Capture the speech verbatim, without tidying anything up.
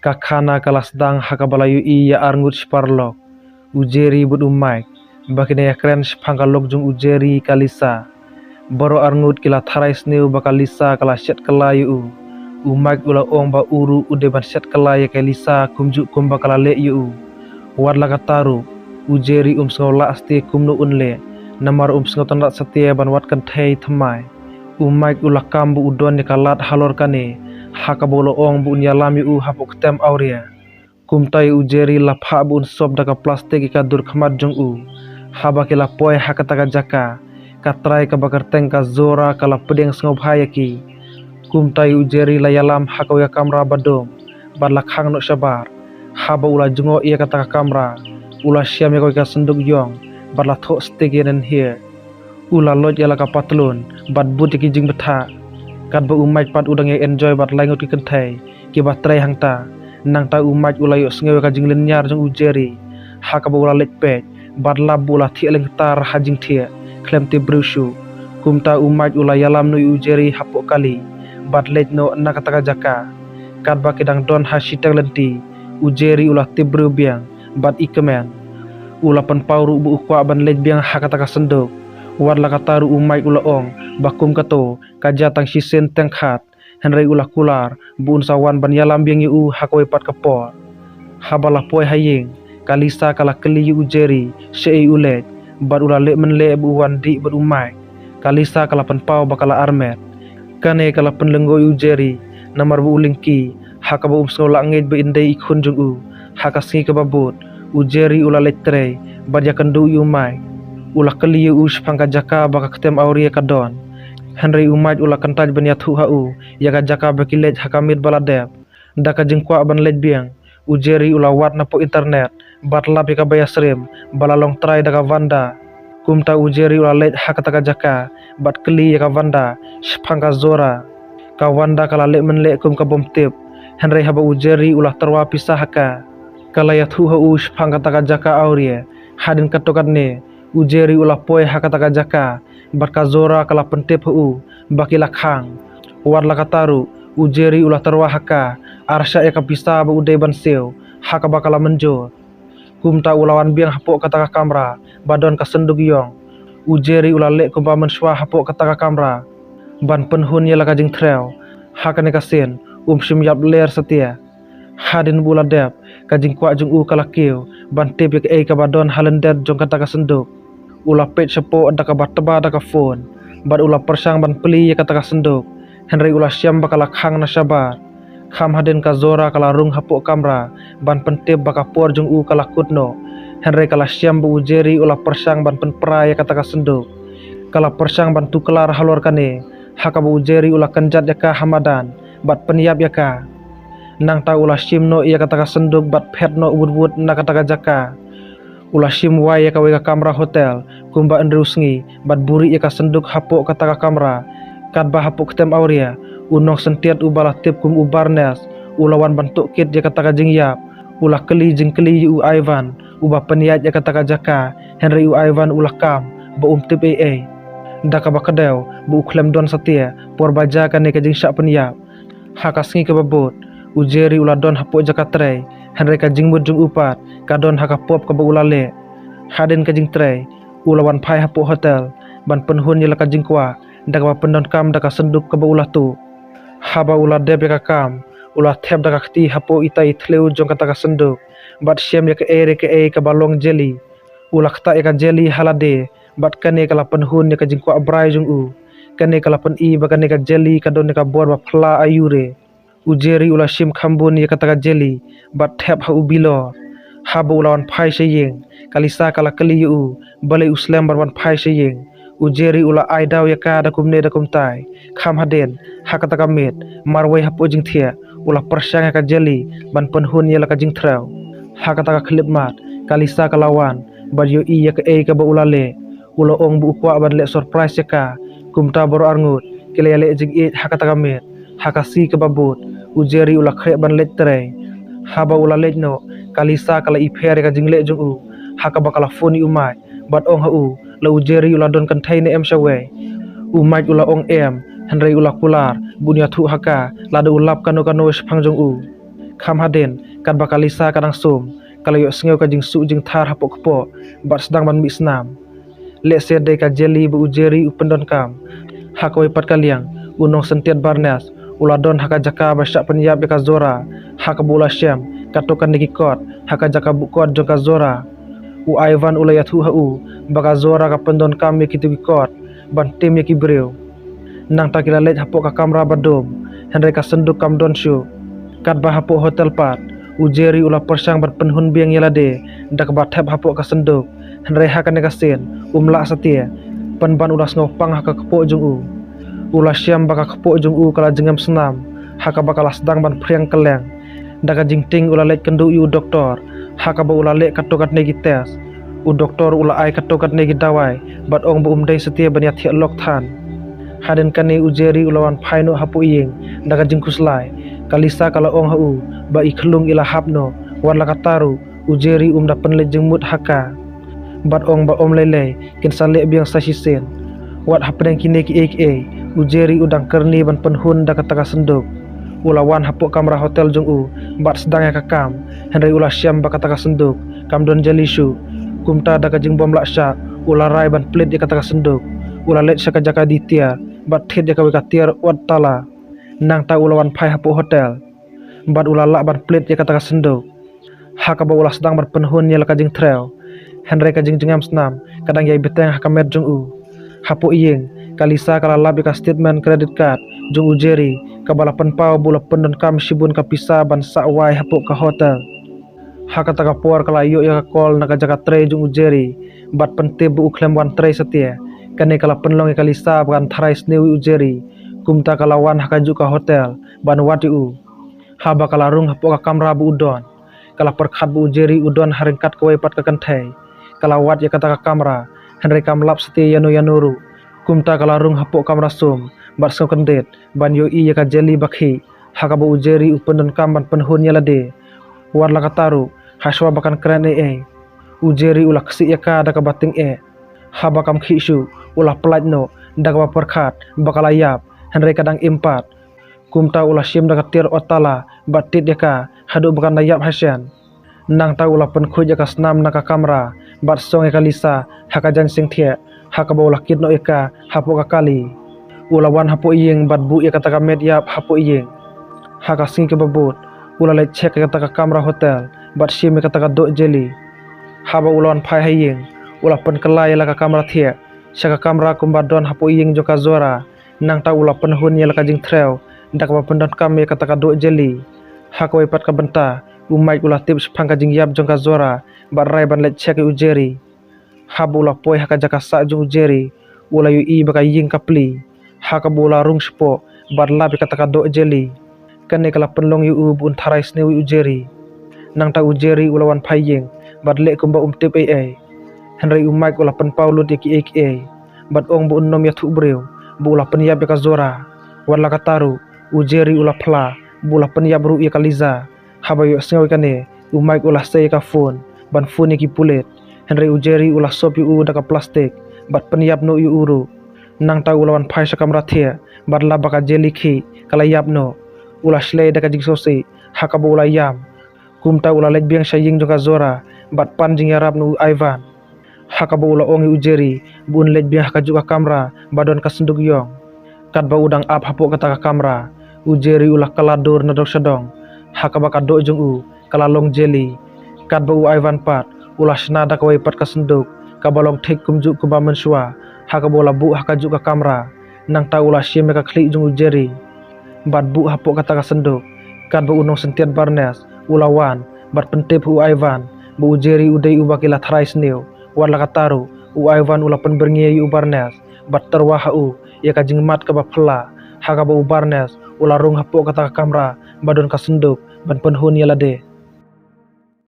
Ka khana ka la sdang ha kaba la ïohi ïa arngut shi paralok, u Jerry bad u Mike, ba ki nang ïakren shaphang ka lok jong u Jerry, ka Lisa. Baroh arngut ki la tharai sniew ba ka Lisa ka la shet kylla ïa u. U Mike u la ong ba u ruh u dei ban shet kylla ïa ka Lisa kumjuh kumba ka la leh ïa u. Wat la katta ruh, u Jerry um sngew lah satia kumno un leh, namar um sngewtynnat satia ban wad kynthei thymmai. U Mike u la kam ba u don ïa ka lad halor kane, ha kaba u la ong ba un ïalam ïa u hapoh ktem awria. Kumta ïa u Jerry la phah ba un sop da ka plastik ïa ka dur khmat jong u. Haba ki la poi ha kata ka jaka, ka trai kaba kyrteng ka Zora ka la pdiang sngewbha ïa ki. Kumta ïa u Jerry la ïalam ha kawei ka kamra ba dum, bad la khang noh shabar. Haba u la jngoh ïa kata ka kamra, u la shem ïa kawei ka synduk ïong, bad la thoh stick ïa nangta. U la loit ïa la ka patlun, bad bud ïa ki jingbthah. Katba u Mike pat u dang ïa enjoy bad lai ngut ki kynthei kiba trei hangta. Nangta u Mike u la ïohsngew ïa ka jinglynñiar jong u Jerry, ha kaba u la leit peit, bad lap ba u la thiah lyngktar ha jingthiah khlem tip briew shuh. Kumta u Mike u la ïalam noh ïa u Jerry hapoh kali, bad leit noh na kata ka jaka. Katba ki dang don ha shiteng lynti, u Jerry u la tip briew biang bad i kmen. U la pynpaw ruh ba u kwah ban leit biang ha kata ka synduk. Wat la katta ruh u Mike u la ong ba kum kato ka jia tang shisien teng khat, hynrei u la kular ba un sa wan ban ïalam biang ïa u ha kawei pat ka por. Haba la poi ha ïing, ka Lisa ka la kylli ïa u Jerry shaei u leit, bad u la leh mynleh ba u wan dih bad u Mike. Ka Lisa ka la pynpaw ba ka la armet. Kane ka la pynlyngngoh ïa u Jerry, namar ba u lyngkhi, ha kaba um sngew lah ngeit ba in dei i khun jong u. Ha ka sngi kaba bud, u Jerry u la leit trei bad ïakynduh ïa u Mike. U la kylli ïa u shaphang ka jaka ba ka ktem awria ka don. Hynrei u Mike u la kyntait ban ïathuh ha u ïa ka jaka ba ki leit ha ka miet ba la dep. Da ka jingkwah ban leit biang, u Jerry u la wad napoh internet bad lap ïa kaba ïasyriem ba la long trai da ka Wanda. Kumta u Jerry u la leit ha kata ka jaka bad kylli ïa ka Wanda shaphang ka Zora. Ka Wanda ka la leh mynleh kum ka bym tip, hynrei haba u Jerry u la tyrwa pisa ha ka, ka la ïathuh ha u shaphang kata ka jaka awria. Hadien katto katne, u Jerry u la poi ha kata ka jaka, bad ka Zora ka la pyntip ha u ba ki la khang. Wat la katta ruh, u Jerry u la tyrwa ha ka, arshah ïa ka pisa ba u dei ban siew, ha kaba ka la mynjur. Kumta u la wan biang hapoh kata ka kamra ba don ka synduk ïong. U Jerry u la leh kumba mynshuwa hapoh kata ka kamra ban pynhun ïa la ka jingthreh. Ha kane ka sien, um shym ïap ler satia. Hadien ba u la dep, ka jingkwah jong u ka la kiew ban tip ïa kaei kaba don ha lyndet jong kata ka synduk. U la peit shapoh da kaba tba da ka phone, bad u la pyrshang ban plie ïa kata ka synduk, hynrei u la shem ba ka la khang na shabar. Kham hadien ka Zora ka la rung hapoh kamra ban pyntip ba ka por jong u ka la kut noh, hynrei ka la shem ba u Jerry u la pyrshang ban pynpra ïa kata ka synduk. Ka la pyrshang ban tuklar halor kane, ha kaba u Jerry u la kynjat ïa ka ha madan bad pynïap ïa ka. Nangta u la shim noh ïa kata ka synduk bad phet noh wut wut na kata ka jaka. U la shim wai ïa kawei ka kamra hotel kumba hynriew sngi bad buh ïa ka synduk hapoh kata ka kamra. Katba hapoh ktem awria, u nongsyntiat uba la tip kum u Barnes u la wan ban tohkit ïa kata ka jingïap. U la kylli jingkylli ïa u Ivan uba pynïaid ïa kata ka jaka, hynrei u Ivan u la kam ba um tip ei ei. Da kaba kdew ba u khlem don satia por ba jia kane ka jingshah pynïap. Ha ka sngi kaba bud, u Jerry u la don hapoh jaka trei, hynrei ka jingmut jong u pat ka don ha ka pop kaba u la leh. Hadien ka jingtrei, u la wan phai hapoh hotel ban pynhun ïa la ka jingkwah da kaba pyndonkam da ka synduk kaba u la tuh. Haba u la dep ïa ka kam, u la thep da ka kti hapoh itai i thliew jong kata ka synduk bad shem ïa kaei re kaei kaba long jelly. U la ktah ïa ka jelly ha lade, bad kane ka la pynhun ïa ka jingkwah brai jong u. Kane ka la pyni ba kane ka jelly ka don ïa ka bor ba phylla aiu re. U Jerry u la shim kham bun ïa kata ka jelly bad thep ha u bilor. Haba u la wan phai sha ïing, ka Lisa ka la kylli ïa u balei u slem ban wan phai sha ïing. U Jerry u la ai daw ïa ka da kumne da kumtai. Kham hadien, ha kata ka miet, marwei hapoh jingthiah, u la pyrshang ïa ka jelly ban pynhun ïa la ka jingthreh. Ha kata ka khyllipmat, ka Lisa ka la wan bad ïohi ïa kaei kaba u la leh. U la ong ba u kwah ban leh surprise ïa ka. Kumta baroh arngut ki la ïaleh jingïeit ha kata ka miet. Ha ka sngi kaba bud, u Jerry u la khreh ban leit trei. Haba u la leit noh, ka Lisa ka la ipher ïa ka jingleh jong u, ha kaba ka la phone ïa u Mike bad ong ha u la u Jerry u la don kynthei ne em shawei. U Mike u la ong em, hynrei u la kular ba un ïathuh ha ka lada u lap kano kano shaphang jong u. Kham hadien, katba ka Lisa ka dang sum, ka la ïohsngew ka jingsuh jingthar hapoh kpoh, bad sdang ban mih snam. Lehse dei ka jelly ba u Jerry u pyndonkam. Ha kawei pat ka liang, u nongsyntiat Barnes u la don ha ka jaka ba shah pynïap ïa ka Zora, ha kaba u la shem katto katne ki kot ha ka jaka buh kot jong ka Zora. U Ivan u la ïathuh ha u ba ka Zora ka pyndonkam ïa kito ki kot ban tim ïa ki briew. Nangta ki la leit hapoh ka kamra ba dum, hynrei ka synduk kam don shuh. Katba hapoh hotel pat, u Jerry u la pyrshang ban pynhun biang ïa lade da kaba thep hapoh ka synduk, hynrei ha kane ka sien um lah satia, pynban u la sngewpang ha ka kpoh jong u. U la shem ba ka kpoh jong u ka la jngem snam, ha kaba ka la sdang ban phriang kylleng. Da ka jingtieng u la leit kynduh ïa u doktor, ha kaba u la leh katto katne ki test. U doktor u la ai katto katne ki dawai bad ong ba um dei satia ban ïathiah lok than. Hadien kane u Jerry u la wan phai noh hapoh ïing da ka jingkhuslai. Ka Lisa ka la ong ha u ba i khlung i la hap noh, wat la katta ruh u Jerry um da pynleit jingmut ha ka, bad ong ba ym lei lei kin sa leh biang sa shisien. Wat hapdeng kine kiei kiei, u Jerry u dang kyrni ban pynhun da kata ka synduk. U la wan hapoh kamra hotel jong u bad sdang ïa ka kam, hynrei u la shem ba kata ka synduk kam don jelly shuh. Kumta da ka jingbym lah shah, u la rai ban plie ïa kata ka synduk. U la leit sha ka jaka die tiar bad thied ïa kawei ka tiar wat tala. Nangta u la wan phai hapoh hotel bad u la lah ban plie ïa kata ka synduk, ha kaba u la sdang ban pynhun ïa la ka jingthrew. Hynrei ka jingjngem snam ka dang ïai bteng ha ka met jong u. Hapoh ïing, ka Lisa ka la lap ïa ka statement credit card jong u Jerry, kaba la pynpaw ba u la pyndonkam shibun ka pisa ban sah wai hapoh ka hotel. Ha kata ka por ka la ïoh ïa ka call na ka jaka trei jong u Jerry, bad pyntip ba u khlem wan trei satia. Kane ka la pynlong ïa ka Lisa ba kan tharai sniew ïa u Jerry. Kumta ka la wan ha kajuh ka hotel ban wad ïa u. Haba ka la rung hapoh ka kamra ba u don, ka la pyrkhat ba u Jerry u don ha ryngkat kawei pat ka kynthei. Ka la wad ïa kata ka kamra, hynrei kam lap satia ïano ïano ruh. Kumta ka la rung hapoh kamra sum bad sngewkyndit ban ïohi ïa ka jelly ba khih, ha kaba u Jerry u pyndonkam ban pynhun ïa lade. Wat la katta ruh, ha shuwa ba kan kren ei ei, u Jerry u la ksih ïa ka da kaba tyngeh. Haba kam khih shuh, u la pyllait noh da kaba pyrkhat ba ka la ïap, hynrei ka dang im pat. Kumta u la shim da ka tiar wat tala bad tied ïa ka haduh ba kan da ïap hashen. Nangta u la pynkhuid ïa ka snam na ka kamra bad song ïa ka Lisa ha ka jaiñ sngewthiah, ha kaba u la kit noh ïa ka hapoh ka kali. U la wan hapoh ïing bad buh ïa kata ka met ïap hapoh ïing. Ha ka sngi kaba bud, u la leit check ïa kata ka kamra hotel bad shim ïa kata ka doh jelly. Haba u la wan phai ha ïing, u la pynkylla ïa la ka kamra thiah sha ka kamra kumba don hapoh ïing jong ka Zora. Nangta u la pynhun ïa la ka jingthrew da kaba pyndonkam ïa kata ka doh jelly. Ha kawei pat ka bynta, u Mike u la tip shaphang ka jingïap jong ka Zora bad rai ban leit check ïa u Jerry. Haba u la poi ha ka jaka sah jong u Jerry, u la ïohi ba ka ïing ka plie, ha kaba u la rung shapoh bad lap ïa kata ka doh jelly. Kane ka la pynlong ïa u ba un tharai sniew ïa u Jerry. Nangta u Jerry u la wan phai ïing bad leh kumba um tip ei ei, hynrei u Mike u la pynpaw lut ïa kiei kiei bad ong ba un nym ïathuh briew ba u la pynïap ïa ka Zora. Wat la katta ruh, u Jerry u la phla ba u la pynïap ruh ïa ka Lisa. Haba ïohsngew ïa kane, u Mike u la sei ïa ka phone ban phone ïa ki pulit, hynrei u Jerry u la sop ïa u da ka plastik bad pynïap noh ïa u ruh. Nangta u la wan phai sha kamra thiah bad lap ba ka jelly khih ka la ïap noh. U la shlei da ka jingsngewsih ha kaba u la ïam. Kumta u la leit biang sha ïing jong ka Zora bad pan jingïarap na u Ivan. Ha kaba u la ong ïa u Jerry ba un leit biang ha kajuh ka kamra ba don ka synduk ïong. Katba u dang ap hapoh kata ka kamra, u Jerry u la kylla dur na dong sha dong, ha kaba ka doh jong u ka la long jelly. Katba u Ivan pat u la shna da kawei pat ka synduk kaba long thik kumjuh kumba mynshuwa, ha kaba u la buh ha kajuh ka kamra. Nangta u la shim ïa ka khlieh jong u Jerry bad buh hapoh kata ka synduk. Katba u nongsyntiat Barnes u la wan bad pyntip ha u Ivan ba u Jerry u dei uba ki la tharai sniew. Wat la katta ruh, u Ivan u la pynbyrngia ïa u Barnes bad tyrwa ha u ïa ka jingmat kaba phylla, ha kaba u Barnes u la rung hapoh kata ka kamra ba don ka synduk ban pynhun ïa lade.